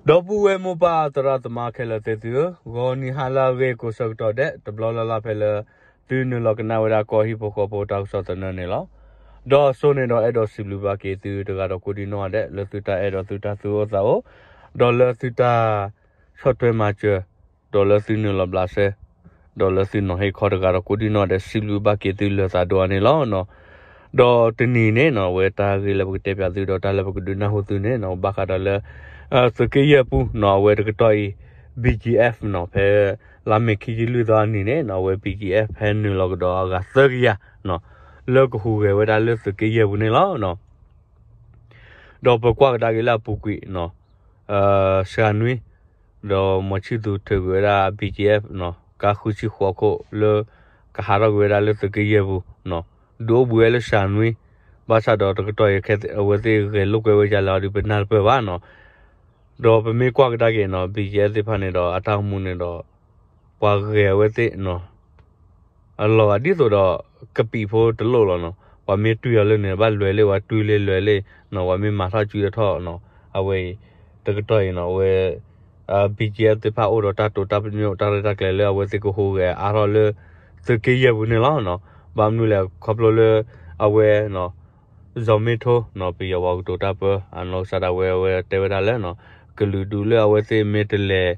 ဒီပုၢ်ဝဲၢ်မိၢ်ပၢ်သရၣ်သမါခဲလၢာ်သ့ၣ်သုဧၢ, ဂီၤနံၤဟါလၢအဂ့ၤကိးဆၢကတီၢ်ဒဲး တဘျီလၢ်လၢ်ဖဲလၢ သုနုာ်လီၤကနၣ်ဝဲဒၣ်ကီၢ်ဟံၣ်ဖိဃီဖိတၢ်ကစီၣ်သနၢၣ်န့ၣ်လီၤ. ဒီးအစိန့ၣ်ဒီးအဲၣ်ဒိးစံးဘျုးဘၣ်က့ၤသုတဂၤဒီးကိးဒံနီၢ်ဂၤဒဲး လၢသုတၢ်အဲၣ်ဒီးသုတၢ်သူၣ်အိၣ်သးအိၣ်, ဒီးလၢသုတၢ်ဆီၣ်ထွဲမၤစၢၤ, ဒီးလၢသုနုာ်လီၤဘျးစဲ ဒီးလၢသုနီၤဟ့ၣ်ခီတဂၤဒီးကိးဒံနီၢ်ဂၤဒဲး စံးဘျုးဘၣ်က့ၤသုလၢသးဒိၣ်အါန့ၣ်လီၤ. ဒီးတနံၤန့ၣ်နီၤ အဝဲတၢ်ဂ့ၢ်လၢပကတဲပၠးသုဒီးတၢ်လၢပကဒုးနၢ်ဟူသုန့ၣ်နီၤ ဘၣ်ဃးဒီးလၢ သုးက့ယဲၢ်ပူၤနီၤ အဝဲတကတီၢ်အံၤ BGF နီၤ ဖဲလါမ့ၤခံဆံလွံၢ်သီအနံၤန့ၣ်နီၤ အဝဲ BGF ဖဲနုာ်လီၤကဒီးအဂၤသၢကယၤနီၤ လၢကဟူးဂဲၤဝဲဒၣ်လၢသုးက့ယဲၢ်ပူၤန့ၣ်လီၤ. ဒီးပကွၢ်ကဒါက့ၤလၢအပူၤကွံာ်နီၤ စှၤနွံ ဒီးမီၤဆံၣ်သူးထုးကွံာ်ဝဲဒၣ် BGF နီၤ ကါဃုဆံဃိးခိၣ်လၢ ကဟးထီၣ်ကွံာ်ဝဲဒၣ်လၢသုးက့ယဲၢ်ပူၤနီၤ ဒုးအိၣ်ဘှံးဝဲလၢစှၤနွံ ဘၣ်ဆၣ်ဒီးတကတီၢ်အံၤခဲအဝဲသ့ၣ်ဂဲၤလိာ်ကွဲဝဲဒ်လဲၣ်အီၤဒီးပနၢ်တပၢၢ်ဘၣ်နီၤ ဒီးပမ့ၢ်ကွၢ်ကဒါက့ၤနီၤ BGF သ့ၣ်တဖၣ်န့ၣ်ဒီး အတၢ်အိၣ်မူန့ၣ်ဒီး ပှၤဂဲၤအဝဲသ့ၣ်နီၤ အလီၤဂာ်ဒ်သိးဒီး ကပံာ်ဖိတလိၣ်လီၤနီၤ ပှၤမ့ၢ်တွံၢ်အီၤလၢန့ၣ် ဘၣ်လွဲၤလၢပှၤတွံၢ်လၢလွဲၤလၢနီၤ ပှၤမ့ၢ်မၤထီၣ်စုအထီၣ်နီၤ အဝဲအံၤ တကတီၢ်အံၤနီၤ အဝဲ BGF သ့ၣ်တဖၣ်အိၣ်ဒီးတၢ်တိာ်တၢ်ပညိၣ် တၢ်ရဲၣ်တၢ်ကျဲၤလၢအဝဲသ့ၣ်ကဟူးဂဲၤအါထီၣ်လၢ သုးက့ယဲၢ်ပူၤန့ၣ်လီၤနီၤ ဘၣ်မနုၤလဲၣ် ခီဖျိလၢ အဝဲ စီၤမ့ထိနီၤ ပယီၤပှၤကတိၤတၢ်ပၢ အနီၢ်ကစၢ်ဒၣ်ဝဲ အဝဲတဲဝဲဒၣ်လၢ ကလုာ်ဒူၣ်လၢအဝဲသ့ၣ်မ့ၢ်တလဲၤ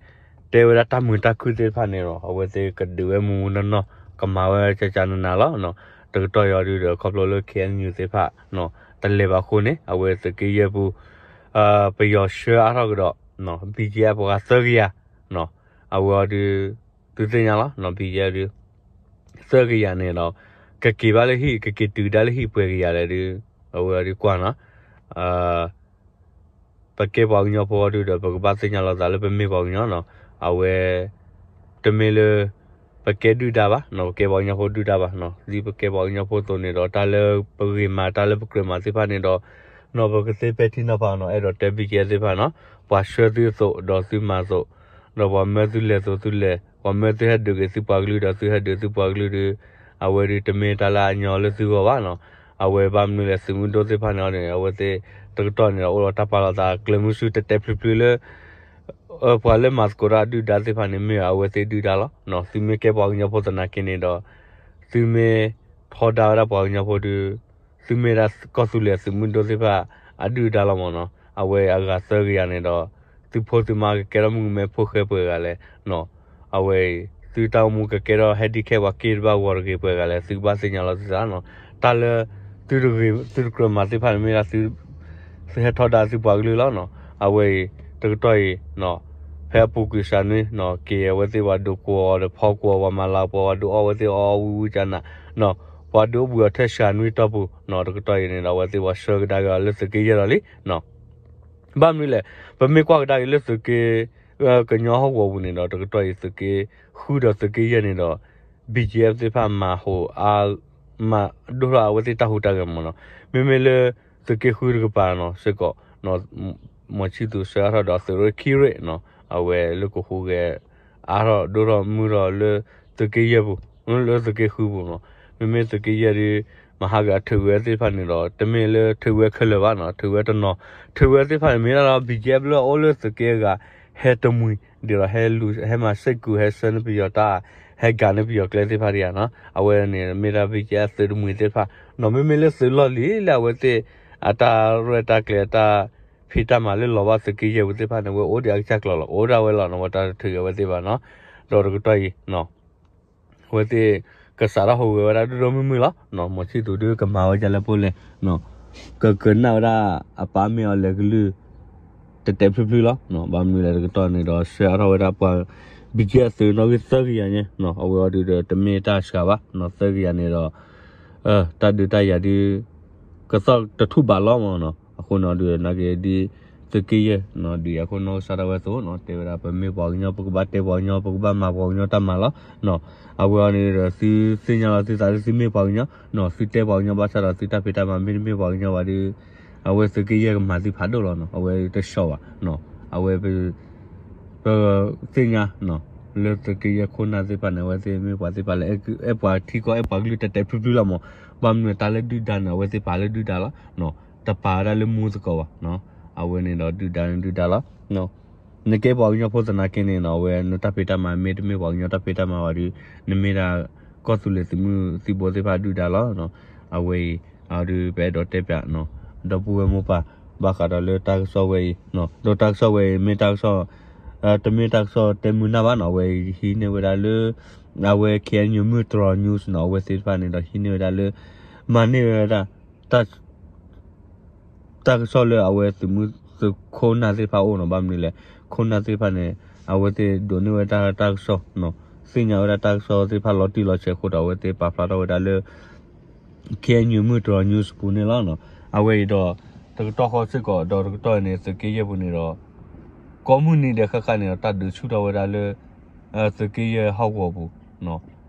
တဲဝဲဒၣ်တၢ်မုာ်တၢ်ခုၣ်သ့ၣ်တဖၣ်န့ၣ်ဒီး အဝဲသ့ၣ်ကဒုးဝဲမုၢ်မုၢ်နီၢ်နီၢ် ကမၤဝဲကကနနၤလီၤ. တကတီၢ်အံၤအီၤဒုဒီး ခီဖျိလၢ KNU သ့ၣ်တဖၣ် တလဲၤဘၣ်အဃိန့ၣ် အဝဲသုးက့ယဲၢ်ပူၤ ပယီၤဆှၢအါထီၣ်ကဒီး BGF ပှၤသၢကယၤ အဝဲအီၤဒု သုသ့ၣ်ညါလီၤ BGF ဒု သၢကယၤန့ၣ်ဒီး ကက့ၤဘၣ်လၢဟံၣ် ကက့ၤတုၤဒါလၢဟံၣ်ပှဲၤကယၤလဲၣ်ဒု အဝဲအီၤဒုကွၢ်နီၤ ပကဲပှၤကညီဖိအီၤဒုဒီး ပကဘၣ်သ့ၣ်ညါလီၤသးလၢပမ့ၢ်ပှၤကညီနီၤ အဝဲ တမ့ၢ်လၢ ပကဲဒုၣ်ဒါဘၣ်နီၤ ပကဲပှၤကညီဖိဒုၣ်ဒါဘၣ်နီၤ ဒ်ပကဲပှၤကညီဖိအသိးန့ၣ်ဒီး တၢ်လၢပဂ့ၤမၤ တၢ်လၢပကြၢးမၤသ့ၣ်တဖၣ်န့ၣ်ဒီး နီၤ ပကသ့ပဲာ်ထံနီၤဖးနီၤ အဲၣ်ဒိးတဲ BGF သ့ၣ်တဖၣ်နီၤ ပှၤဆှၢသုအသိး ဒီးသုမၤအသိး ဒီးပှၤမၢသုလဲၤသိးသုလဲၤ ပှၤမၢသုဟဲဒုးက့ၤသုပှၤကလုာ်ဒီးသုဟဲဒုးသုပှၤကလုာ်ဒု အဝဲဒုတမ့ၢ်တၢ်လၢအညီလၢသုဂီၢ်ဘၣ်နီၤ အဝဲဘၣ်မနုၤလဲၣ် သုးမုၢ်ဒိၣ်သ့ၣ်တဖၣ်န့ၣ်အီၤန့ၣ် အဝဲသ့ၣ်တကတီၢ်န့ၣ်ဒီး အိၣ်ဒီးတၢ်ပာ်လီၤသးကျဲမုၢ်ဆူၣ်တဲာ်တဲာ်ဖျုးဖျုးလၢ ပှၤလၢမၤသကိးတၢ်အဒုၣ်ဒါသ့ၣ်တဖၣ်န့ၣ် မ့ၢ်အဝဲသ့ၣ်ဒုၣ်ဒါလီၤ. သုမ့ၢ်ကဲပှၤကညီဖိသနာ်က့န့ၣ်ဒီး သုမ့ၢ်ထီဒါဝဲဒၣ်ပှၤကညီဖိဒု သုမ့ၢ်ဒၣ်ကီၢ်သူလ့ၤသုးမုၢ်ဒိၣ်သ့ၣ်တဖၣ်အဒုၣ်ဒါလီၤမ့ၢ်နီၤ အဝဲအဂၤသၢကယၤန့ၣ်ဒီး သုဖိသုမါကကဲထီၣ်မုၣ်ကမဲဖိဃဲပှဲၤဂၤလဲၣ် အဝဲအံၤ သုတၢ်အိၣ်မူကကဲထီၣ် handicap ပှၤက့တဘၣ်ဂီၤတဂ့ၤပှဲၤဂၤလဲၣ် သုကဘၣ်သ့ၣ်ညါလီၤသုသးနီၤ တၢ်လၢ သုတကြၢးမၤသ့ၣ်တဖၣ်န့ၣ်မ့ၢ်ဒၣ် သုဟဲထီဒါသုပှၤကလုာ်လီၤနီၤ အဝဲအံၤ တကတီၢ်အံၤ ဖဲအပူၤကွံာ်စှၤနွံနီၤ က့ၤအဝဲသ့ၣ်ပှၤဒုးကိးအီၤဒီးဖီကိးအီၤ ပှၤမၤလၤကပီၤ ပှၤဒုးအီၣ်အဝဲသ့ၣ်အီအီဝံဝံကနးနီၤ ပှၤဒုးအိၣ်ဘှံးအီၤထဲစှၤနွံတီၢ်ပူၤနီၤ တကတီၢ်အံၤန့ၣ်ဒီး အဝဲသ့ၣ်ပှၤဆှၢကဒါက့ၤအီၤလၢသုးက့ယဲၢ်ဒီးလံနီၤ ဘၣ်မနုၤလဲၣ် ပမ့ၢ်ကွၢ်ကဒါက့ၤလၢသုးက့ ကညီဟီၣ်ကဝီၤပူၤန့ၣ်ဒီး တကတီၢ်အံၤသုးက့ဃုဒီးသုးက့ယဲၢ်န့ၣ်ဒီး BGF သ့ၣ်တဖၣ်မၤဟူးအါ မၤဒိၣ်ထီၣ်အဝဲသ့ၣ်တၢ်ဟူးတၢ်ဂဲၤမ့ၢ်နီၤ မ့မ့ၢ်လၢ သုးက့ဃုတကပၤနီၤ စ့ၢ်ကီး မီၤဆံၣ်သူးဆှၢအါထီၣ်ဒီးသုးရ့ၣ်ခံရ့ၣ်နီၤ အဝဲလၢကဟူးဂဲၤ အါထီၣ်ဒိၣ်ထီၣ်မုၢ်ထီၣ်လၢ သုးက့ယဲၢ်ပူၤ လၢသုးက့ဃုပူၤနီၤ မ့မ့ၢ်သုးက့ယဲၢ်ဒု မၤဟးဂီၤအထုးဝဲသ့ၣ်တဖၣ်န့ၣ်ဒီး တမ့ၢ်လၢထုးဝဲခဲလၢာ်ဘၣ်နီၤ ထုးဝဲတနီၤ ထုးဝဲသ့ၣ်တဖၣ်န့ၣ် မ့ၢ်ဒၣ်လီၤ BGF လၢအအိၣ်လၢသုးက့အဂၤ ဟဲတမှံၤ ဒ်သိးဟဲလူၤ ဟဲမၤစ့ၢ်ကီး ဟဲဆှၢန့ၢ်ပယီၤတၢ် ဟဲကၤန့ၢ်ပယီၤကျဲသ့ၣ်တဖၣ်ဒံးဧါနီၤ အဝဲန့ၣ်မ့ၢ်ဒၣ် BGF သုးတမှံၤသ့ၣ်တဖၣ်နီၤ မ့မ့ၢ်လၢသုးလီၢ်လံၤလၢအဝဲသ့ၣ် အတၢ်ရဲၣ်တၢ်ကျဲၤ တၢ်ဖံးတၢ်မၤလၢလီၤဘၣ်သုးက့ယဲၢ်ပူၤသ့ၣ်တဖၣ်န့ၣ် အဝဲအိၣ်ဒံးအကစၢ်ကျိၤလီၤ အိၣ်ဒၣ်ဝဲလီၤနီၤ ပတၢ်တထုးက့ၤအဝဲသ့ၣ်ဘၣ်နီၤ ဒီးတကတီၢ်အံၤ အဝဲသ့ၣ် ကစးထီၣ်ဟူးဂဲၤဝဲဒၣ်ဒိၣ်ဒိၣ်မုၢ်မုၢ်လီၤ. မီၤဆံၣ်သူးဒုကမၤဝဲဒ်လဲၣ်ဖိလဲၣ် ကကနၣ်ဝဲဒၣ်အပၢ်မ့ၢ်အီၤလဲၤကလုၢ် တဲာ်တဲာ်ဖျုးဖျုးလီၤ. ဘၣ်မနုၤလဲၣ်တကတီၢ်န့ၣ်ဒီး ဆှၢအါထီၣ်ဝဲဒၣ်ပှၤ BGF သုးနီၣ်ဂံၢ်သၢကယၤညါ အဝဲအီၤဒုဒီးတမ့ၢ်တၢ်စှၤဘၣ် သၢကယၤန့ၣ်ဒီး တၢ်ဒုးတၢ်ယၤဒု ကသီၣ်တထူၣ်ဘးလီၤမ့ၢ်နီၤ အဃိန့ၣ်ဒုးနာ်က့ဒ် သုးက့ယဲၢ် ဒုးအံၤအခိၣ်နီၢ်ကစၢ်ဒၣ်ဝဲအသိးနီၤ တဲဝဲဒၣ် ပမ့ၢ်ပှၤကညီ ပကဘၣ်တဲပှၤကညီ ပကဘၣ်မၤပှၤကညီတၢ်မၤလီၤ. အဝဲအီၤန့ၣ်ဒီး သုသ့ၣ်ညါလီၤသုသးလၢသုမ့ၢ်ပှၤကညီနီၤ သုတဲပှၤကညီဘၣ်ဆၣ်ဒီး သုတၢ်ဖံးတၢ်မၤမ့တမ့ၢ်ပှၤကညီဘၣ်ဒီး အဝဲသုးက့ယဲၢ်ကမၤသုဖးဒိၣ်လီၤနီၤ အဝဲတဆှီဘၣ် အဝဲ ပသ့ၣ်ညါ လၢသုးက့ယဲၢ်ခိၣ်နၢ်သ့ၣ်တဖၣ်န့ၣ် အဝဲသ့ၣ်မ့ၢ်ပှၤသ့ၣ်တဖၣ်လၢ အဲၣ်ပှၤထံကီၢ်အဲၣ်ပှၤကလုာ်တဲာ်တဲာ်ဖျုးဖျုးလီၤမ့ၢ် ဘၣ်မနုၤတၢ်လၢဒုၣ်ဒါန့ၣ် အဝဲသ့ၣ်ပာ်လၢဒုၣ်ဒါလီၤ တပာ်ဝဲဒၣ်လၢမူသကိးဘၣ် အဝဲန့ၣ်ဒီးဒုၣ်ဒါန့ၣ်ဒုၣ်ဒါလီၤ နကဲပှၤကညီဖိသနာ်က့န့ၣ်နီၤ အဝဲနတၢ်ဖံးတၢ်မၤမ့တမ့ၢ်ပှၤကညီတၢ်ဖံးတၢ်မၤဘၣ်ဒီး နမ့ၢ်ဒၣ် ကီၢ်သူလ့ၤသုးမုၢ်သံၣ်ဘိသ့ၣ်တဖၣ်ဒုၣ်ဒါလီၤ. အဝဲအံၤ အဒုးပအဲၣ်ဒိးတဲပၠး ဒီပုၢ်ဝဲၢ်မိၢ်ပၢ် ဘၣ်ဃးဒီးလၢတၢ်ကစီၣ်ဝဲအံၤ ဒီးတၢ်ကစီၣ်ဝဲအံၤ မ့ၢ်တၢ်ကစီၣ် တမ့ၢ်တၢ်ကစီၣ်တဲမုာ်နၢ်ဘၣ်နီၤ အဝဲအံၤဟံးန့ၢ်ဝဲဒၣ်လၢ အဝဲ K N U မုၢ်တြီၤ news နီၤ အဝဲသ့ၣ်တဖၣ်န့ၣ်ဒီးဟံးန့ၢ်ဝဲဒၣ်လၢ မၤန့ၢ်ဝဲဒၣ် တၢ်ကစီၣ်လၢအဝဲသုးမုၢ်သုးခိၣ်နၢ်သ့ၣ်တဖၣ်အိၣ်နီၤ ဘၣ်မနုၤလဲၣ် ခိၣ်နၢ်သ့ၣ်တဖၣ်န့ၣ် အဝဲသ့ၣ်ဒိးန့ၢ်ဝဲဒၣ်တၢ်ကစီၣ် သ့ၣ်ညါဝဲဒၣ်တၢ်ကစီၣ်သ့ၣ်တဖၣ်လီၤတံၢ်လီၤဆဲးအဃိဒီး အဝဲသ့ၣ်ပာ်ဖျါထီၣ်ဝဲဒၣ်လၢ K N U မုၢ်တြီၤ news ပူၤန့ၣ်လီၤ. အဝဲအံၤဒီး တကတီၢ်ဃီစ့ၢ်ကီး ဒီးတကတီၢ်အံၤန့ၣ် သုးက့ယဲၢ်ပူၤန့ၣ်ဒီး ကိးမုၢ်နံၤဒဲးဃၣ်ဃၣ်န့ၣ်ဒီး တၢ်ဒုးဆူၣ်ထီၣ်ဝဲဒၣ်လၢ သုးက့ယဲၢ်ဟီၣ်ကဝီၤပူၤ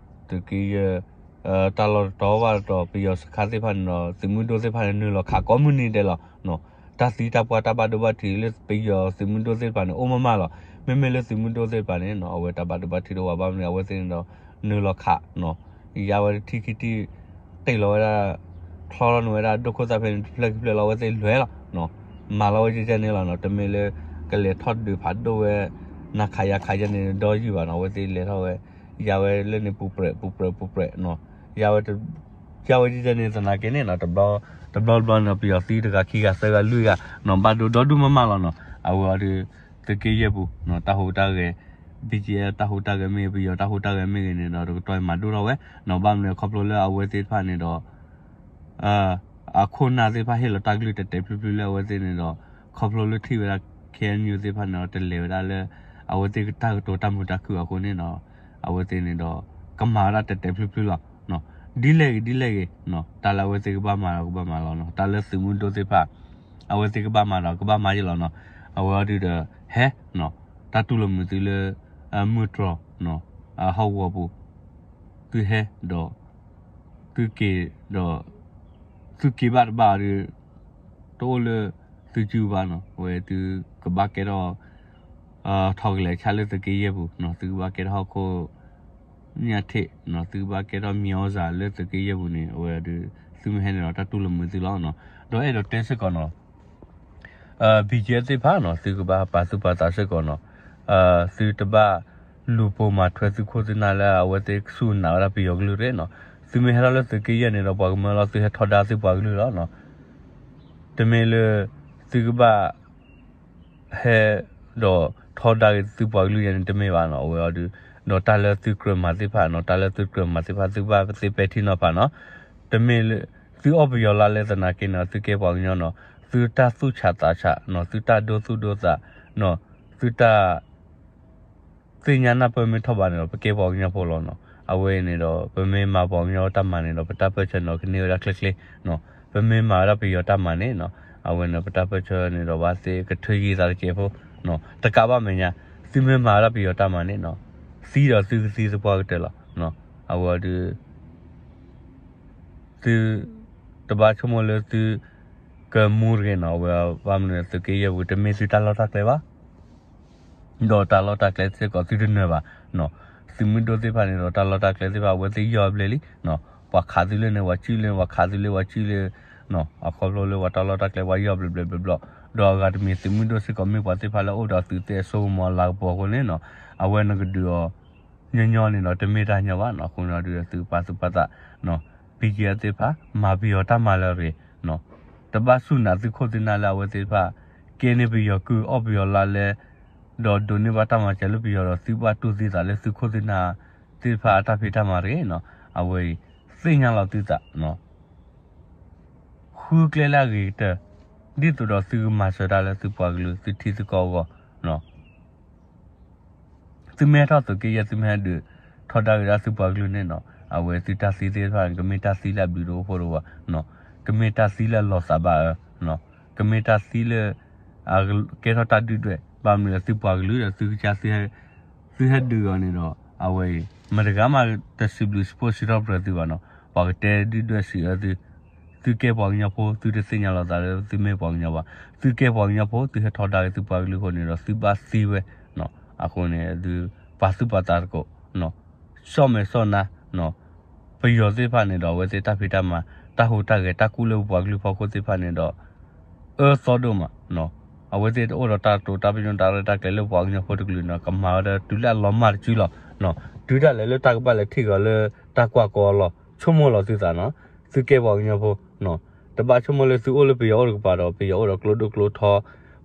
သုးက့ယဲၢ် တၢ်လီၢ်တတီၤဘၣ်တတီၤ ပယီၤစခါသ့ၣ်တဖၣ်န့ၣ်ဒီး သုးမုၢ်ဒိၣ်သ့ၣ်တဖၣ်န့ၣ် နုာ်လီၤခးကိးမုၢ်နံၤဒဲးလီၤ. တၢ်သံတၢ်ပှၢ်တၢ်ဘၣ်ဒိဘၣ်ထံးလၢပယီၤသုးမုၢ်ဒိၣ်သ့ၣ်တဖၣ်န့ၣ် အိၣ်မးမးလီၤ. မ့မ့ၢ်လၢသုးမုၢ်ဒိၣ်သ့ၣ်တဖၣ်န့ၣ် အဝဲတၢ်ဘၣ်ဒိဘၣ်ထံးတအိၣ်ဘၣ် ဘၣ်မနုၤအဝဲသ့ၣ်န့ၣ်ဒီး နုာ်လီၤခး ယါဝဲထံခံထံ တ့ၢ်လီၤဝဲဒၣ် ချီထီၣ်န့ၢ်ဝဲဒၣ် ဒိၣ်ခိၣ်သၣ်ဖဲန့ၣ် တဖျၢၣ်ခံဖျၢၣ်လီၤ အဝဲသ့ၣ်လဲၤလီၤ. မၤလီၤဝဲဒ်န့ၣ်လီၤနီၤ တမ့ၢ်လၢ ကလဲၤထီၣ်ဒုးဖးဒိၣ်ဝဲ နၤခးယၤခးယဲန့ၣ် ဒီယုၢ်ဘၣ်နီၤ အဝဲသ့ၣ်လဲၤထီၣ်ဝဲ ယါဝဲလၢန့ၣ်ပူၤပြဲး ပူၤပြဲး ပူၤပြဲးနီၤ ယါဝဲ ယါဝဲဒ်န့ၣ်သနာ်က့န့ၣ်နီၤ တဘျီတဘျီနီၤ ပယီၤသံတဂၤခံဂၤသၢဂၤလွံၢ်ဂၤနီၤ ဘၣ်ဒိဒီဒူၣ်မးမးလီၤနီၤ အဝဲအီၤဒီး သုးက့ယဲၢ်ပူၤနီၤ တၢ်ဟူးတၢ်ဂဲၤ B G F တၢ်ဟူးတၢ်ဂဲၤမ့ၢ်ဂ့ၤ ပယီၤတၢ်ဟူးတၢ်ဂဲၤမ့ၢ်ဂ့ၤန့ၣ်ဒီး တကတီၢ်အံၤမၤဒိၣ်ထီၣ်ဝဲနီၤ ဘၣ်မနုၤခီဖျိလၢအဝဲသ့ၣ်တဖၣ်န့ၣ်ဒီး အခိၣ်နၢ်သ့ၣ်တဖၣ်ဟ့ၣ်လီၤတၢ်ကလုၢ်တဲာ်တဲာ်ဖျုးဖျုးလၢအဝဲသ့ၣ်န့ၣ်ဒီး ခီဖျိလၢထံၣ်ဝဲဒၣ် K N U သ့ၣ်တဖၣ်န့ၣ်ဒီး တလဲၤဝဲဒၣ်လၢ အဝဲသ့ၣ်တၢ်ကတိၤတၢ်မုာ်တၢ်ခုၣ်အဃိန့ၣ်နီၤ အဝဲသ့ၣ်န့ၣ်ဒီး ကမၤဝဲဒၣ်တဲာ်တဲာ်ဖျုးဖျုးလီၤ. ဒ်လဲၣ်ဂ့ၤဒ်လဲၣ်ဂ့ၤ တၢ်လၢအဝဲသ့ၣ်ကဘၣ်မၤဒီးကဘၣ်မၤလီၤနီၤ တၢ်လၢသုးမုၢ်ဒိၣ်သ့ၣ်တဖၣ် အဝဲသ့ၣ်ကဘၣ်မၤဒီးကဘၣ်မၤယ့ၣ်လီၤနီၤ အဝဲအီၤဒုးဒီး ဟဲ တၢ်တူၢ်လိာ်မုာ်သုလၢ မုၢ်တြီၤ ဟီၣ်ကဝီၤပူၤ သုဟဲဒီး သုက့ၤဒီး သုက့ၤဘၣ်တဘၣ်ဒီး တအိၣ်လၢသုစုဘၣ်နီၤ အဝဲသုကဘၣ်ကဲထီၣ် ထီၣ်ကလဲၤဆါလၢသုးက့ယဲၢ်ပူၤနီၤ သုကဘၣ်ကဲထီၣ်ဟီၣ်ခိၣ် ညၣ်ထ့ၣ်နီၤ သုကဘၣ်ကဲထီၣ်မံၤအီၣ်စၢ်လၢသုးက့ယဲၢ်ပူၤန့ၣ် အဝဲဒီး သုမ့ၢ်ဟဲန့ၣ်ဒီးတၢ်တူၢ်လိာ်မုာ်သုလီၤနီၤ ဒီးအဲၣ်ဒိးတဲစ့ၢ်ကီးနီၤ BGF သ့ၣ်တဖၣ်နီၤ သုကဘၣ်ပာ်သူၣ်ပာ်သးစ့ၢ်ကီးနီၤ သုတဘၣ်လူၤပိာ်မၤထွဲသုးခိၣ်သုးနၢ်လၢအဝဲသ့ၣ်ကစူၢ်နာ်ဝဲဒၣ်ပယီၤကလုၢ်တဂ့ၤနီၤ သုမ့ၢ်ဟဲထီၣ်လၢသုးက့ယဲၢ်န့ၣ်ဒီးပှၤကမၢလီၤ သုဟဲထီဒါသုပှၤကလုာ်လီၤနီၤ တမ့ၢ်လၢ သုကဘၣ် ဟဲ ဒီးထီဒါက့ၤသုပှၤကလုာ်ယဲန့ၣ်တမ့ၢ်ဘၣ်နီၤ အဝဲအီၤဒုး ဒီးတၢ်လၢသုကြၢးမၤသ့ၣ်တဖၣ်နီၤ တၢ်လၢသုကြၢးမၤသ့ၣ်တဖၣ် သုဘၣ်သ့ပဲာ်ထံနီၤဖးနီၤ တမ့ၢ်လၢ သုအီၣ်ပယီၤလါလဲသနာ်က့န့ၣ် သုကဲပှၤကညီနီၤ သုတၢ်သူၣ်ဆးသးဆးနီၤ သုတၢ်ဒိသူၣ်ဒိသးနီၤ သုတၢ် သ့ၣ်ညါနၢ်ပၢၢ်မ့ၢ်ထီၣ်ဘးန့ၣ်ဒီး ပကဲပှၤကညီဖိလီၤနီၤ အဝဲအံၤန့ၣ်ဒီး ပမ့ၢ်မၤပှၤကညီတၢ်မၤန့ၣ်ဒီး ပတၢ်ပၢၢ်ဆၢန့ၣ်ဒီး ကန့ၢ်ဝဲဒၣ်ချ့ချ့နီၤ ပမ့ၢ်မၤဝဲဒၣ်ပယီၤတၢ်မၤန့ၣ်နီၤ အဝဲန့ၣ် ပတၢ်ပၢၢ်ဆၢန့ၣ်ဒီး ဘၣ်သ့ကထုးယံၤသးတစဲးဖိနီၤ တကးဘၣ်မဲာ်ညါ သုမ့ၢ်မၤဝဲဒၣ်ပယီၤတၢ်မၤန့ၣ်နီၤ သံဒီးသုကသံသပှၢ်ကတၢၢ်လီၤ အဝဲအီၤဒုး သု တဘၣ်ဆိကမိၣ်လၢသု ကမူတဂ့ၤနီၤ အဝဲဘၣ်မနုၤသုးက့ယဲၢ်ပူၤ တမ့ၢ်သုတၢ်လီၢ်တၢ်ကျဲဘၣ် ဒီးတၢ်လီၢ်တၢ်ကျဲစ့ၢ်ကီးသုတနၢၤဘၣ်နီၤ သုးမုၢ်ဒိၣ်သ့ၣ်တဖၣ်န့ၣ်ဒီး တၢ်လီၢ်တၢ်ကျဲသ့ၣ်တဖၣ် အဝဲသ့ၣ်ယီၢ်ဘျဲၣ်လံနီၤ ပှၤခးသုလၢန့ၣ် ပှၤစုၣ်လၢ ပှၤခးသုလၢ ပှၤစုၣ်လၢနီၤ အခီဖျိလၢပှၤတၢ်လီၢ်တၢ်ကျဲ ပှၤယီၢ်ဘျဲၣ်ဘျဲၣ်ဘျီဘျီ ဒီးအဂၤတမံၤသုးမုၢ်ဒိၣ်စ့ၢ်ကီး မ့ၢ်ပှၤသ့ၣ်တဖၣ်လၢအိၣ်ဒီးသုးသ့ၣ်အစိကမီၤအလၤကပီၤအဃိန့ၣ်နီၤ အဝဲနကဒုးအီၤ ညီညီန့ၣ်ဒီး တမ့ၢ်တၢ်ညီဘၣ်နီၤ အဃိန့ၣ်ဒီးသုပာ်သူၣ်ပာ်သးနီၤ BGF သ့ၣ်တဖၣ် မၤပယီၤတၢ်မၤလၢအဂ့ၤနီၤ တဘၣ်စူၢ်နာ်သုးခိၣ်သုးနၢ်လၢအဝဲသ့ၣ်တဖၣ် ကဲန့ၢ်ပယီၤကုၢ်အီၣ်ပယီၤလါလဲ ဒီးဒိးန့ၢ်ဘၣ်တၢ်မၤစၢၤလၢပယီၤဒီး သုဘၣ်တူၢ်သံသးလၢသုးခိၣ်သုးနၢ်သ့ၣ်တဖၣ်အတၢ်ဖံးတၢ်မၤတဂ့ၤနီၤ အဝဲအံၤ သ့ၣ်ညါလီၤသုသးနီၤ ဃုကျဲလၢအဂ့ၤကတၢၢ် ဒ်သိးဒီးသုကမၤစၢၤတၢ်လၢသုပှၤကလုာ် သုထံသုကီၢ်အဂီၢ်နီၤ သုမ့ၢ်ဟဲထီၣ်သုးက့ယဲၢ် သုမ့ၢ်ဟဲဒုးထီဒါက့ၤဒၣ်သုပှၤကလုာ်န့ၣ်နီၤ အဝဲသုတၢ်သံသ့ၣ်တဖၣ်န့ၣ် ကမ့ၢ်တၢ်သံလၢအဘျုးတအိၣ်ဖိတအိၣ်ဘၣ်နီၤ ကမ့ၢ်တၢ်သံလၢအလီၤသးဘၣ်အၢနီၤ ကမ့ၢ်တၢ်သံလၢ အကဲထီၣ်တၢ်ဒုၣ်ဒွဲၣ် ဘၣ်မနုၤလၢသုပှၤကလုာ်ဒီးသုကစၢ် သုဟဲဒုးအီၤန့ၣ်ဒီး အဝဲအံၤ မတၤတဂၤမးတစံးဘျုးစံးဖှိၣ်စံးထီၣ်ပတြၢၤသုဘၣ်နီၤ ပှၤကတဲဒုၣ်ဒွဲၣ်စံးအၢသု သုကဲပှၤကညီဖိ သုတသ့ၣ်ညါလီၤသးလၢသုမ့ၢ်ပှၤကညီဘၣ် သုကဲပှၤကညီဖိ သုဟဲထီဒါက့ၤသုပှၤကလုာ်အဃိန့ၣ်ဒီး သုဘၣ်သံဝဲနီၤ အဃိန့ၣ် သုပာ်သူၣ်ပာ်သးသကိးနီၤ ဆီၣ်မဲာ်ဆီၣ်နါနီၤ ပယီၤသ့ၣ်တဖၣ်န့ၣ်ဒီး အဝဲသ့ၣ်တၢ်ဖံးတၢ်မၤ တၢ်ဟူးတၢ်ဂဲၤ တၢ်ကူၣ်လၢပပှၤကလုာ်ဖီခိၣ်သ့ၣ်တဖၣ်န့ၣ်ဒီး အၢသီဒိၣ်မးနီၤ အဝဲသ့ၣ်တအိၣ်ဒီးတၢ်တိာ်တၢ်ပညိၣ်တၢ်ရဲၣ်တၢ်ကျဲၤလၢပှၤကညီဖိတကလုာ်န့ၣ် ကမၤဝဲဒၣ်တုၤလၢအလီၤမၢ်တစုလီၤ. တုၤဒၣ်လဲာ်လၢတၢ်ကဘၣ်လဲၤထံၣ်ကီးလၢတၢ်ကွၢ်ကီလီၤ ဆိကမိၣ်လီၤသုသးနီၤ, သုကဲပှၤကညီဖိ တဘၣ်ဆိကမိၣ်လၢသုအိၣ်လၢပယီၤအိၣ်တကပၤဒီး ပယီၤအိၣ်ဒီးကျိဒိၣ်ကျိထီ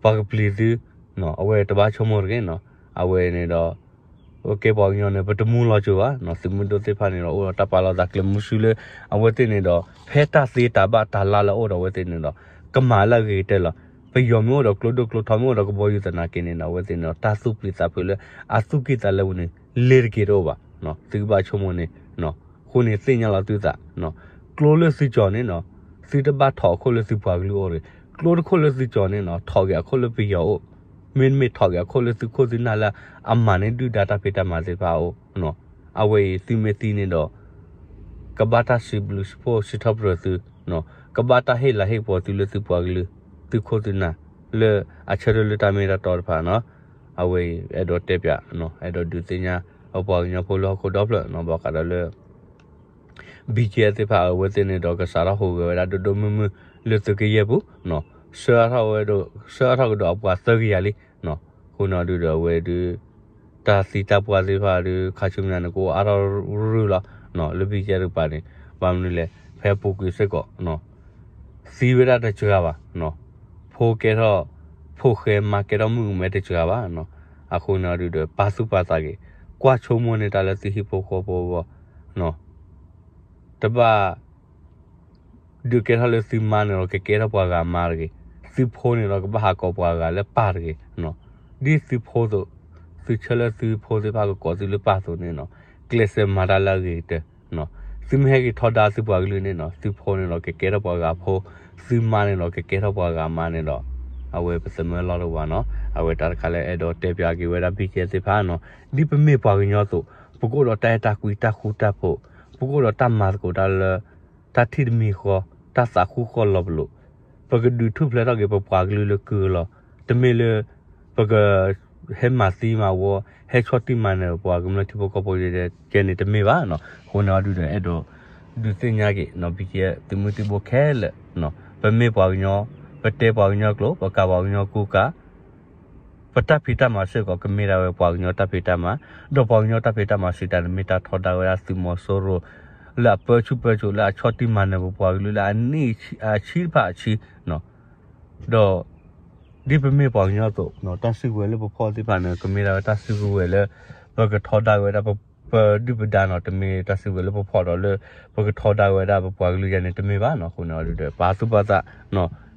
ပှၤကပျံၤသု အဝဲတဘၣ်ဆိကမိၣ်တဂ့ၤနီၤ. အဝဲန့ၣ်ဒီး ကဲပှၤကညီန့ၣ် ပတမူလီၤစိၤဘၣ်နီၤ, သုးမုၢ်ဒိၣ်သ့ၣ်တဖၣ်န့ၣ်ဒီး အိၣ်ဒီးတၢ်ပာ်လီၤသးကျဲမုၢ်ဆူလၢ အဝဲသ့ၣ်န့ၣ်ဒီး ဖဲတၢ်သ့တၢ်ဘၣ်တၢ်လၢ်လၢအအိၣ်ဒီးအဝဲသ့ၣ်န့ၣ်ဒီး ကမၤလၢအဂ့ၤကတၢၢ်လီၤ. ပယီၤမ့ၢ်အိၣ်ဒီးကျိဒိၣ်ကျိထီ မ့ၢ်အိၣ်ဒီးကဘီယူၤသနာ်က့န့ၣ်ဒီး အဝဲသ့ၣ်န့ၣ်ဒီး တၢ်သူၣ်ပျံၤသးဖုးလၢ အသူၣ်က့ၣ်သးလဲပူၤန့ၣ် လ့ၤတက့ၤတအိၣ်ဘၣ်. သုကဘၣ်ဆိကမိၣ်န့ၣ် အဃိန့ၣ်သ့ၣ်ညါလီၤသုသး ကျိလၢသုကၠီၤန့ၣ်နီၤ, သုတဘၣ်ထိးအခိၣ်လၢသုပှၤကလုာ်အိၣ်တဂ့ၤ. ကျိတခိၣ်လၢသုကၠီၤန့ၣ်နီၤ ထိးက့ၤအခိၣ်လၢပယီၤအိၣ်, မ့တမ့ၢ်ထိးက့ၤအခိၣ်လၢသုခိၣ်သုနၢ်လၢအမၤန့ၢ်ဒုၣ်ဒါတၢ်ဖံးတၢ်မၤသ့ၣ်တဖၣ်အအိၣ်. အဝဲအံၤသုမ့ၢ်သံန့ၣ်ဒီး ကဘၣ်တၢ်စံးဘျုးစံးဖှိၣ်စံးထီၣ်ပတြၢၤသု, ကဘၣ်တၢ်ဟ့ၣ်လၤဟ့ၣ်ကပီၤသုလၢသုပှၤကလုာ် သုခိၣ်သုနၢ် လၢအဆၢထၢၣ်လၢတၢ်မ့ၢ်တၢ်တီတဖၣ်နီၤ. အဝဲအံၤအဲၣ်ဒိးတဲပၠး အဲၣ်ဒိးဒုးသ့ၣ်ညါ ပပှၤကညီဖိလၢဟီၣ်ခိၣ်ဒီဖျၢၣ်နီၤ ဘၣ်ဃးဒီးလၢ BGF သ့ၣ်တဖၣ်အဝဲသ့ၣ်န့ၣ်ဒီး ကစးထီၣ်ဟူးဂဲၤဝဲဒၣ်ဒိၣ်ဒိၣ်မုၢ်မုၢ်လၢသုးက့ယဲၢ်ပူၤ ဆှၢအါထီၣ်ကဒီးအပှၤသၢကယၤလံ. အဃိန့ၣ်ဒုးဒီးအဝဲဒုး တၢ်သံတၢ်ပှၢ်သ့ၣ်တဖၣ်ဒုး ခါဆူညါန့ၣ် ကအိၣ်အါထီၣ်ရုၢ်လီၤ လၢ BGF တကပၤန့ၣ် ဘၣ်မနုၤလဲၣ် ဖဲပူၤကွံာ်စ့ၢ်ကီး သံဝဲဒၣ်တစှၤဘၣ် ဖိကဲထီၣ် ဖိၣ်ဃဲ မါကဲထီၣ်မုၣ်ကမဲတစှၤဘၣ်. အဃိန့ၣ်ဒုးဒီး ပာ်သူၣ်ပာ်သးက့ၤ ကွၢ်ဆိကမိၣ်န့ၢ်တၢ်လၢသုဟံၣ်ဖိဃီဖိအဂီၢ် တဘၣ် ဒုးကဲထီၣ်လၢသုမါန့ၣ်ဒီး ကကဲထီၣ်ပှၤဂၤမါတဂ့ၤ, သုဖိန့ၣ်ဒီး ကဘၣ်ဟးကိးပှၤဂၤလၢပၢ်တဂ့ၤ. ဒ်သုဖိအသိး သုဆၢလၢသုဖိသ့ၣ်တဖၣ်ကကိးသုလၢပၢ်အသိးန့ၣ်နီၤ, ကျဲးစၢးမၤတၢ်လၢအဂ့ၤကတၢၢ်. သုမ့ၢ်ဟဲက့ၤထီဒါသုပှၤကလုာ်န့ၣ်နီၤ, သုဖိန့ၣ်ဒီး ကကဲထီၣ်ပှၤဂၤဖိ, သုမါန့ၣ်ဒီး ကကဲထီၣ်ပှၤဂၤမါန့ၣ်ဒီး အဝဲပသမၢလီၢ်တအိၣ်ဘၣ်နီၤ. အဝဲတၢ်တခါလၢအဲၣ်ဒိးတဲပၠးက့ၤဝဲဒၣ် BGF သ့ၣ်တဖၣ်နီၤ, ဒ်ပမ့ၢ်ပှၤကညီအသိး ပကအိၣ်ဒီးတၢ်အဲၣ်တၢ်ကွံ တၢ်ဃူတၢ်ဖိး, ပကအိၣ်ဒီးတၢ်မၤသကိးတၢ်လၢ တၢ်ထံၣ်တမံၤဃီ, တၢ်သးဃူဃီလီၤပလိာ်, ပကဒုးထူၣ်ဖျဲးထီၣ်က့ၤပပှၤကလုာ်လၢကုၢ်အလီၢ်, တမ့ၢ်လၢ ပက ဟဲမၤသံမၤဝီ, ဟဲဆီၣ်တံၢ်မၤနၢၤပပှၤကမျၢၢ်ထံဖိကီၢ်ဖိယဲန့ၣ်တမ့ၢ်ဘၣ်နီၤ. အဃိန့ၣ်အဒုဒီးအဲၣ်ဒိး ဒုးသ့ၣ်ညါက့ၤနီၤ BGF သုးမုၢ်သံၣ်ဘိခဲလၢာ်, ပမ့ၢ်ပှၤကညီ, ပတဲပှၤကညီကျိာ်, ပကၤပှၤကညီကူကၤ ပတၢ်ဖံးတၢ်မၤစ့ၢ်ကီး ကမ့ၢ်ဒၣ်ဝဲပှၤကညီတၢ်ဖံးတၢ်မၤ, ဒီးပှၤကညီတၢ်ဖံးတၢ်မၤစံးတၢ်န့ၣ် မ့ၢ်တၢ်ထီဒါဝဲဒၣ်သုးမီၤစိရိၤ လၢအပၢဆူၣ်ပၢစိး လၢအဆီၣ်တံၢ်မၤနၢၤပပှၤကလုာ်လၢအနံၣ်အဆံတဖၣ်အဆံ, ဒီး ဒ်ပမ့ၢ်ပှၤကညီအသိး တၢ်စုကဝဲၤလၢပဖီၣ်သ့ၣ်တဖၣ်န့ၣ် ကမ့ၢ်ဒၣ်ဝဲတၢ်စုကဝဲၤလၢ ပကထီဒါဝဲဒၣ်ပဒုၣ်ပဒါနီၤ, တမ့ၢ်တၢ်စုကဝဲၤလၢပဖီၣ်ဒီးလၢ ပကထီဒါဝဲဒၣ်ပပှၤကလုာ်ယဲန့ၣ်တမ့ၢ်ဘၣ်နီၤ. အဃိန့ၣ်အဒုဒီး ပာ်သူၣ်ပာ်သး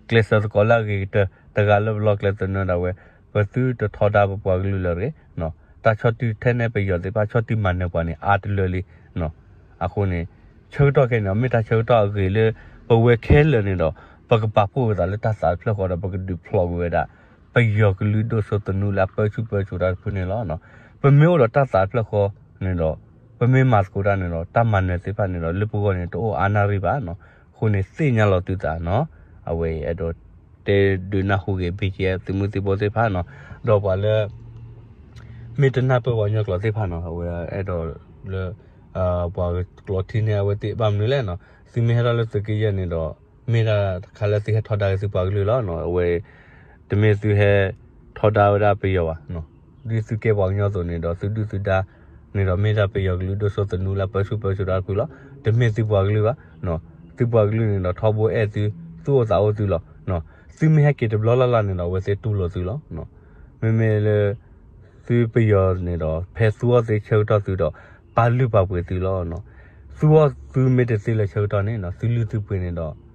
ကျဲးစၢးသကိးလၢအဂ့ၤကတၢၢ် တဂၤလၢပလီၢ်ကျဲသနၢၣ်ဒၣ်ဝဲ, ပသုတထီဒါပပှၤကလုာ်လၢၤတဂ့ၤ, တၢ်ဆီၣ်တံၢ်ထဲန့ၣ်ပယီၤသ့ၣ်တဖၣ်ဆီၣ်တံၢ်မၤနၢၤပှၤန့ၣ် အါတလၢလံ. အဃိန့ၣ် ဆၢကတီၢ်ခဲအံၤန့ၣ် မ့ၢ်တၢ်ဆၢကတီၢ်အဂ့ၤလၢ ပဝဲခဲလၢာ်န့ၣ်ဒီး ပကပာ်ဖှိၣ်ပသးလၢတၢ်သးတဖျၢၣ်ဃီဒီး ပကဒုးဖျိးကွံာ်ဝဲဒၣ် ပယီၤကလုာ်ဒိၣ်စိသနူလၢအပၢဆူၣ်ပၢစိးတၢ်တဖုန့ၣ်လီၤ. ပမ့ၢ်အိၣ်ဒီးတၢ်သးတဖျၢၣ်ဃီန့ၣ်ဒီး ပမ့ၢ်မၤသကိးတၢ်န့ၣ်ဒီး တၢ်မၤနၢၤသ့ၣ်တဖၣ်န့ၣ်ဒီး လၢပဂီၢ်န့ၣ် တအိၣ်အါနၣ်ရံၣ်ဘၣ်နီၤ. အဃိန့ၣ်သ့ၣ်ညါလီၤသုသးနီၤ. အဝဲအံၤအဲၣ်ဒိးတဲဒုးနၢ်ဟူက့ၤ BGF သုးမုၢ်သံၣ်ဘိသ့ၣ်တဖၣ်နီၤ, ဒီးပှၤလၢ မ့ၢ်တနၢ်ပၢၢ်ပှၤကညီကျိာ်သ့ၣ်တဖၣ်နီၤ, အဝဲအဲၣ်ဒိးလၢ ပှၤကျိာ်ထံန့ၣ် အဝဲသ့ၣ်ဘၣ်မနုၤလဲၣ်နီၤ, သုမ့ၢ်ဟဲထီၣ်လၢသုးက့ယဲၢ်န့ၣ်ဒီး မ့ၢ်ဒၣ်တခါလၢသုဟဲထီဒါက့ၤသုပှၤကလုာ်လီၤ. အဝဲ တမ့ၢ်သုဟဲထီဒါဝဲဒၣ်ပယီၤဘၣ်, ဒ်သုကဲပှၤကညီအသိးန့ၣ်ဒီး သုဒုၣ်သုဒါန့ၣ်ဒီး မ့ၢ်ဒၣ်ပယီၤကလုာ်ဒိၣ်စိသနူလၢပၢဆူၣ်ပၢစိးတၢ်တဖုလီၤ. တမ့ၢ်သုပှၤကလုာ်ဘၣ်. သုပှၤကလုာ်န့ၣ်ဒီး ထီဘိအဲၣ်သု, သူၣ်အိၣ်သးအိၣ်သုလီၤ. သုမ့ၢ်ဟဲက့ၤတဘျီလၢ်လၢ်န့ၣ်ဒီး အဝဲသ့ၣ်တူၢ်လိာ်သုလီၤ. မ့မ့ၢ်လၢ သုပယီၤန့ၣ်ဒီး ဖဲသူအီၣ်သ့ဆၢကတီၢ်သုဒီး ပာ်လုၢ်ပာ်ပှ့ၤသုလီၤ. သူအီၣ်သုမ့ၢ်တသ့လၢဆၢကတီၢ်န့ၣ် သုလုၢ်သုပှ့ၤန့ၣ်ဒီး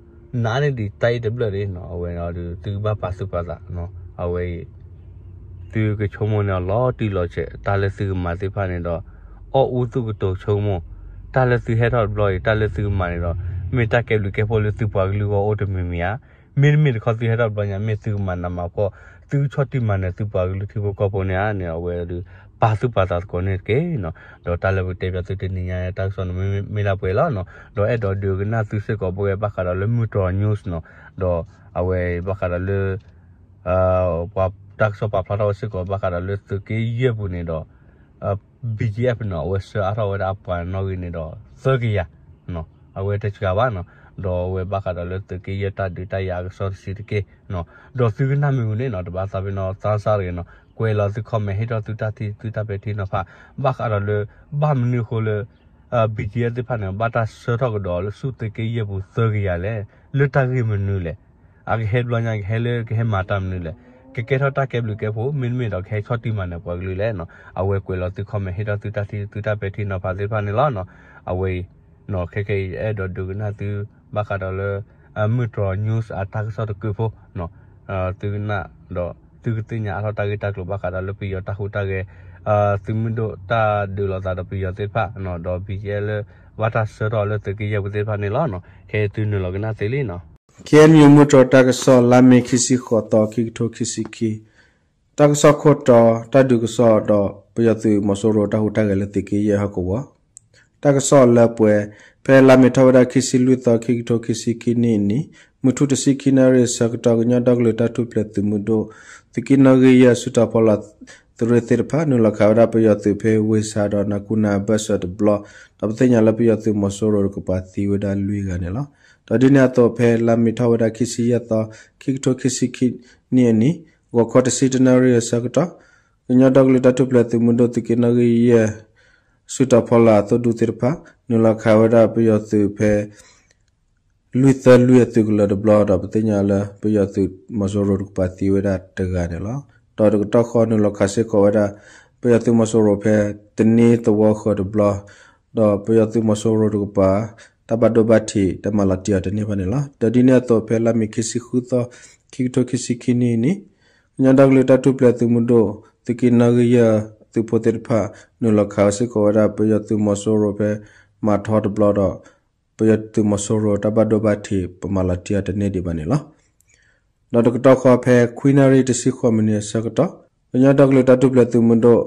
နးန့ၢ်ဒံးတၢ်အ့ၣ်တဘျၢၣ်ဒၣ်နီၤ, အဝဲန့ၣ်ဒီး သုကဘၣ်ပာ်သူၣ်ပာ်သးနီၤ, အဝဲအံၤ သုကဆိကမိၣ်န့ၢ်အီၤလီၤတံၢ်လီၤဆဲး, တၢ်လၢသုကမၤသ့ၣ်တဖၣ်န့ၣ်ဒီး အီၣ်အူသူၣ်ကတိၤဆိကမိၣ်, တၢ်လၢသုဟဲထီၣ်တဘျီအံၤ တၢ်လၢသုကမၤန့ၣ်ဒီး မ့ၢ်တၢ်ကဲဘျုးကဲဖှိၣ်လၢသုပှၤကလုာ်အဂီၢ်အိၣ်တမံၤမံၤဧါ, မ့တမ့ၢ်တခီသုဟဲထီၣ်တဘျီညါ မ့ၢ်သုကမၤနးမၤဖှီၣ် သုကဆီၣ်တံၢ်မၤနၢၤသုပှၤကလုာ်ထံဖိကီၢ်ဖိန့ၣ်ဧါန့ၣ် အဝဲဒုး ပာ်သူၣ်ပာ်သးသကိးန့ၣ်တက့ၢ်နီၤ, ဒီးတၢ်လၢပကတဲပၠးသုတနံၤညါတၢ်ကစီၣ်န့ၣ် မ့ၢ်ဒၣ်ပှဲၤလီၤနီၤ, ဒီးအဲၣ်ဒိးဒုးကနၣ်သုစ့ၢ်ကီး ပဝဲဘၣ်ဃးဒီးလၢ မုၢ်တြီၤ news နီၤ, ဒီးအဝဲဘၣ်ဃးဒီးလၢ ပှၤတၢ်ကစီၣ်ပာ်ဖျါထီၣ်ဝဲစ့ၢ်ကီး ဘၣ်ဃးဒီးလၢသုးက့ယဲၢ်ပူၤန့ၣ်ဒီး BGF နီၤ အဝဲဆှၢအါထီၣ်ဝဲဒၣ်အပှၤနီၣ်ဂံၢ်န့ၣ်ဒီး သၢကယၤ, အဝဲတစှၤဘၣ်နီၤ, ဒီးအဝဲဘၣ်ဃးဒီးလၢသုးက့ယဲၢ်တၢ်ဒုးတၢ်ယၤအကစီၣ်တဆံးတက့ၢ်နီၤ, ဒီးသုကနၣ်မ့ၢ်ဝံၤန့ၣ်နီၤ တဘၣ်သးပ့ၤနီၣ် သးစၢ်တဂ့ၤနီၤ ကွဲးလီၤသု comment ဟ့ၣ်ထီၣ်သုတၢ်ထံၣ်သုတၢ်ပဲာ်ထံနီၤဖး ဘၣ်ဃးဒီးလၢ ဘၣ်မနုၤအဃိလၢ BGF သ့ၣ်တဖၣ်န့ၣ် ဘၣ်တၢ်ဆှၢထီၣ်ကဒီးလၢဆူသုးက့ယဲၢ်ပူၤသၢကယၤလဲၣ်, လၢတၢ်ဂ့ၢ်မနုၤလဲၣ်, အကဟဲတဘျီညါ ကဟဲလၢကဟဲမၤတၢ်မနုၤလဲၣ်, ကကဲထီၣ်တၢ်ကဲဘျုးကဲဖှိၣ် မ့တမ့ၢ်ဒီးကဟဲဆီၣ်တံၢ်မၤနၢၤပှၤကလုာ်လဲၣ်နီၤ, အဝဲကွဲးလီၤသု comment ဟ့ၣ်ထီၣ်သုတၢ်ထံၣ်သုတၢ်ပဲာ်ထံနီၤဖးသ့ၣ်တဖၣ်န့ၣ်လီၤနီၤ, အဝဲအံၤ နီၤ ခဲကဲအံၤ ယအဲၣ်ဒိးဒုးကနၣ်သု ဘၣ်ဃးဒီးလၢ မုၢ်တြီၤ news အတၢ်ကစီၣ်တကုာ်ဖိနီၤ, သုကနၣ်ဒီး သုကသ့ၣ်ညါအါထီၣ်တၢ်ဂ့ၢ်တၢ်ကျိၤဘၣ်ဃးဒီးလၢပယီၤတၢ်ဟူးတၢ်ဂဲၤ သုးမုၢ်ဒိၣ်တၢ်ဒုးလိာ်သးဒီးပယီၤသ့ၣ်တဖၣ်နီၤ, ဒီး BGF လၢ ဘၣ်တၢ်ဆှၢထီၣ်လၢသုးက့ယဲၢ်ပူၤသ့ၣ်တဖၣ်န့ၣ်လီၤနီၤ, ခဲအံၤသုနုာ်လီၤကနၣ်သ့လံနီၤ. KNU မုၢ်တြီၤတၢ်ကစီၣ် လါမ့ၤခံဆံဃိးသီ ခံကထိခံဆံခံ တၢ်ကစီၣ်ခိၣ်တီ တၢ်ဒုးကစီၣ်ဒီးပယီၤသုးမီၤစိရိၤတၢ်ဟူးတၢ်ဂဲၤလၢသုးက့ယဲၢ်ဟီၣ်ကဝီၤ တၢ်ကစီၣ်လၢပှဲၤ, ဖဲလါမ့ၤထီၣ်ဝဲဒၣ်ခံဆံလွံၢ်သီ ခံကထိခံဆံခံနံၣ်အနံၤ မုၢ်ထူၣ်တဆံခံနၣ်ရံၣ်အဆၢကတီၢ် ကညီဒီကလုာ်တၢ်ထူၣ်ဖျဲးသုးမုၢ်ဒိၣ် သုးက့နီၣ်ဂံၢ်ယဲၢ် စုတီၤဖီလာ်သုးရ့ၣ်သ့ၣ်တဖၣ် နုာ်လီၤခးဝဲဒၣ်ပယီၤသုးဖဲဝ့ၢ်ဆါဒီးနၤကူနၤဘၢၣ်စၢၤတဘျီ, ဒီးပသ့ၣ်ညါလၢပယီၤသုးမီၤစိရိၤတကပၤသံဝဲဒၣ်လွံၢ်ဂၤန့ၣ်လီၤ. ဒီးဒ်န့ၣ်အသိးဖဲလါမ့ၤထီၣ်ဝဲဒၣ်ခံဆံယဲၢ်သီ ခံကထိခံဆံခံနံၣ်အနံၤ ဂီၤခီတဆံတနၣ်ရံၣ်အဆၢကတီၢ် ကညီဒီကလုာ်တၢ်ထူၣ်ဖျဲးသုးမုၢ်ဒိၣ်သုးက့နီၣ်ဂံၢ်ယဲၢ် စုတီၤဖီလာ်အသိၣ်ဒူသ့ၣ်တဖၣ် နုာ်လီၤခးဝဲဒၣ်ပယီၤသုးဖဲ လွံၢ်သၢလွံၢ်အသုးကလၢၤတဘျီ ဒီးပသ့ၣ်ညါလၢပယီၤသုးမီၤစိရိၤတကပၤသံဝဲဒၣ်တဂၤန့ၣ်လီၤ. ဒီးတကတီၢ်ဃီနုာ်လီၤခးစ့ၢ်ကီးဝဲဒၣ် ပယီၤသုးမီၤစိရိၤဖဲတန့သဝီဃၢၤတဘျီ ဒီးပယီၤသုးမီၤစိရိၤတကပၤ တၢ်ဘၣ်ဒိဘၣ်ထံးတၢ်မၤလီၤတံၢ်အီၤတန့ၢ်ဘၣ်န့ၣ်လီၤ. ဒီးဒ်န့ၣ်အသိးဖဲလါမ့ၤခံဆံဃုသီ ခံကထိခံဆံခံနံၣ်အနံၤ ကညီဒီကလုာ်တၢ်ထူၣ်ဖျဲးသုးမုၢ်ဒိၣ် သုးက့နီၣ်ဂံၢ်ယဲၢ်သုးဖိသ့ၣ်တဖၣ် နုာ်လီၤခးစ့ၢ်ကီးဝဲဒၣ်ပယီၤသုးမီၤစိရိၤဖဲမၤထီတဘျီဒီး ပယီၤသုးမီၤစိရိၤတၢ်ဘၣ်ဒိဘၣ်ထံးပမၤလီၤတံၢ်အီၤတန့ၢ်ဒံးဘၣ်န့ၣ်လီၤ. ဒီးတကတီၢ်ဃီဖဲခွံနၣ်ရံၣ်တဆံဃိးမံးနံးအဆၢကတီၢ် ကညီဒီကလုာ်တၢ်ထူၣ်ဖျဲးသုးမုၢ်ဒိၣ်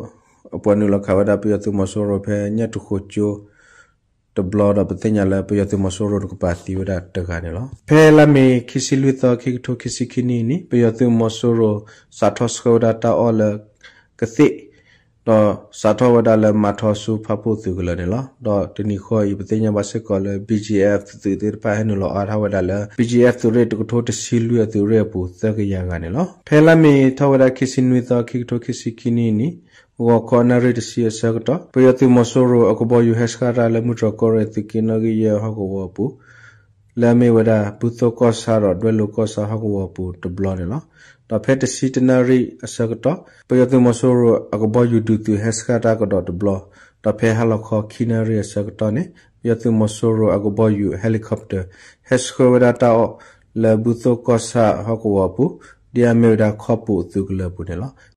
အပှၤနုာ်လီၤခးဝဲဒၣ်ပယီၤသုးမီၤစိရိၤဖဲညၣ်တူာ်ဃိကၠိ တဘျီဒီးပသ့ၣ်ညါလၢပယီၤသုးမီၤစိရိၤတကပၤသံဝဲဒၣ်တဂၤန့ၣ်လီၤ. ဖဲလါမ့ၤခံဆံလွံၢ်သီ ခံကထိခံဆံခံနံၣ်အနံၤ ပယီၤသုးမီၤစိရိၤစးထီၣ်ဆှၢဝဲဒၣ်တၢ်အီၣ်လၢကသ့ၣ် ဒီးစးထီၣ်ဝဲဒၣ်လၢမၤထီဆူဖၣ်ပူၣ်သုးကလၢၤန့ၣ်လီၤ. ဒီးတနံၤဃီအံၤ ပသ့ၣ်ညါဘၣ်စ့ၢ်ကီးလၢ BGF သုးသ့ၣ်တဖၣ်ဟဲနုာ်လီၤအါထီၣ်ဝဲဒၣ်လၢ BGF သုးရ့ၣ်တကထိတဆံလွံၢ်အသုးရ့ၣ်အပူၤသၢကယၤဂၤန့ၣ်လီၤ. ဖဲလါမ့ၤထီၣ်ဝဲဒၣ်ခံဆံနွံသီ ခံကထိခံဆံခံနံၣ်အနံၤ ဂီၤခီနၣ်ရံၣ်တဆံအဆၢကတီၢ် ပယီၤသုးမီၤစိရိၤအကဘီယူၤဟဲဆှၢတၢ်လၢမုၢ်တြီၤကီၢ်ရ့ၣ်သုးက့နီၣ်ဂံၢ်ယဲၢ်ဟီၣ်ကဝီၤအပူၤ လၢအမ့ၢ်ဝဲဒၣ် ဘူၣ်သိၣ်ကီၢ်ဆၣ်ဒီးဒွဲၣ်လိၤကီၢ်ဆၣ်ဟီၣ်ကဝီၤအပူၤတဘျီန့ၣ်လီၤ. ဒီးဖဲတဆံတနၣ်ရံၣ်အဆၢကတီၢ် ပယီၤသုးမီၤစိရိၤအကဘီယူၤဒုးသုးဟဲဆှၢတၢ်ကဒီးတဘျီ, ဒီးဖဲဟါလီၤခီခံနၣ်ရံၣ်အဆၢကတီၢ်န့ၣ် ပယီၤသုးမီၤစိရိၤအကဘီယူၤ helicopter ဟဲဆှၢဝဲဒၣ်တၢ်အီၣ်လၢဘူၣ်သိၣ်ကီၢ်ဆၣ်ဟီၣ်ကဝီၤအပူၤ ဒ်အမ့ၢ်ဝဲဒၣ်ခီပူၤအသုးကလၢၤအပူၤန့ၣ်လီၤ.